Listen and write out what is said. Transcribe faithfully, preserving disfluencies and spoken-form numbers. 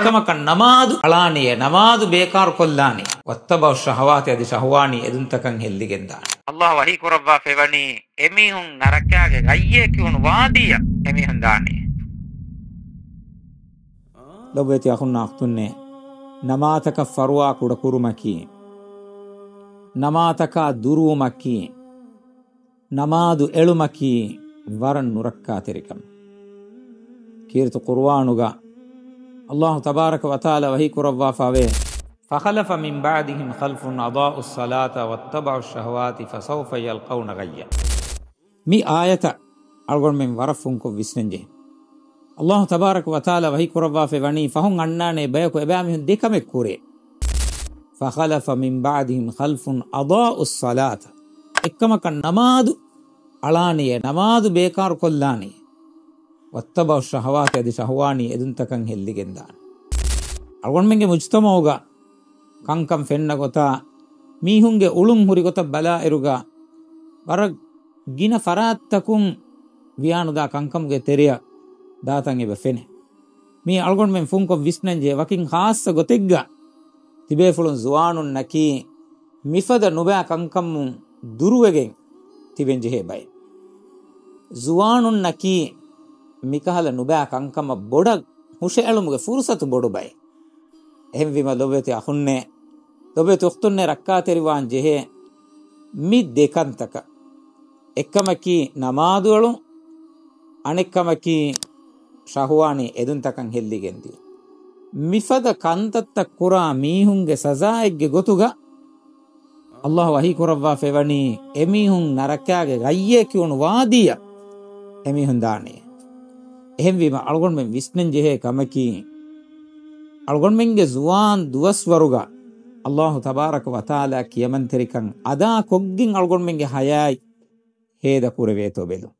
އެކަމަކަށް ނަމާދު އަޅާނީއޭ، ނަމާދު ބޭކާރު ކޮށްލާނީ. واتبعوا الشهوات، އަދި ޝަހުވާނީ އެދުންތަކަށް ހެއްލިގެންދާނެ. ﷲ ވަޙީ ކުރައްވާފައިވަނީ، އެމީހުން ނަރަކާގެ ޣައްޔޭ ކިޔުނު ވާދީއަށް އެމީހުން ދާނީ. ލޮބުވެތި އަޚުންނާ އުޚްތުންނޭ، ނަމާދަކަށް ފަރުވާ ކުޑަކުރުމަކީ، ނަމާދަކާ ދުރުވުމަކީ، ނަމާދު އެޅުމަކީ ވަރަށް ނުރައްކާތެރިކަމެއް. ކީރިތި ޤުރުއާނުގަ ﷲ ތަބާރަކަ ވަތަޢާލާ ވަޙީ ކުރައްވާފައިވޭ، فخلف من بعدهم خلف أضاعوا الصلاة واتبعوا الشهوات فسوف يلقون غيا. މި އާޔަތަށް އަޅުގަނޑުމެން ވަރަށް ފުންކޮށް ވިސްނަންޖެހޭ. ﷲ ތަބާރަކަ ވަތަޢާލާ ވަޙީ ކުރައްވާފައި ވަނީ، ފަހުން އަންނާނޭ ބަޔަކު އެބައިމީހުން ދެ ކަމެއް ކުރޭ. فخلف من بعدهم خلف أضاعوا الصلاة. އެއްކަމަކަށް ނަމާދު އަޅާނީއޭ، ނަމާދު ބޭކާރު ކޮށްލާނީ. واتبعوا الشهوات، އަދި ޝަހުވާނީ އެދުންތަކަށް ހެއްލިގެންދާނެ. އަޅުގަނޑުމެންގެ މުޖުތަމަޢުގަ ކަންކަން ފެންނަ ގޮތާ، މީހުންގެ އުޅުން ހުރި ގޮތަށް ބަލާއިރުގަ، ވަރަށް ގިނަ ފަރާތްތަކުން ވިޔާނުދާ ކަންކަމުގެ ތެރެއަށް ދާތަން އެބަ ފެނޭ. މީ އަޅުގަނޑުމެން ފުންކޮށް ވިސްނަންޖެހޭ، ވަކިން ޚާއްޞަ ގޮތެއްގަ ތިބޭފުޅުން ޒުވާނުންނަކީ މިފަދަ ނުބައި ކަންކަމުން ދުރުވެގެން ތިބެންޖެހޭ ބައެއް. ޒުވާނުންނަކީ މިކަހަލަ ނުބައި ކަންކަމަށް ބޮޑަށް ހުށައެޅުމުގެ ފުރުޞަތު ބޮޑު ބައެއް. އެހެންވީމަ ލޮބުވެތި އަޚުންނޭ، ލޮބުވެތި އުޚްތުންނޭ، ރައްކާތެރިވާން ޖެހޭ މި ދެ ކަންތަކަށް. އެއްކަމަކީ ނަމާދު އެޅުން، އަނެއްކަމަކީ ޝަހުވާނީ އެދުންތަކަށް ހެއްލިގެންދިޔުން. މިފަދަ ކަންތައްތައް ކުރާ މީހުންގެ ސަޒާއެއްގެ ގޮތުގަ ﷲ ވަޙީ ކުރައްވާފައިވަނީ، އެމީހުން ނަރަކާގެ ޣައްޔޭ ކިޔުނު ވާދީއަށް އެމީހުން ދާނީ. އެހެންވީމަ އަޅުގަނޑުމެން ވިސްނަން ޖެހޭ ކަމަކީ، އަޅުގަނޑުމެންގެ ޒުވާން ދުވަސްވަރުގަ ﷲ ތަބާރަކަ ވަތަޢާލާ ކިޔަމަންތެރިކަން އަދާ ކޮށްގެން އަޅުގަނޑުމެންގެ ޙަޔާތް ހޭދަ ކުރެވޭތޯ ބެލުން.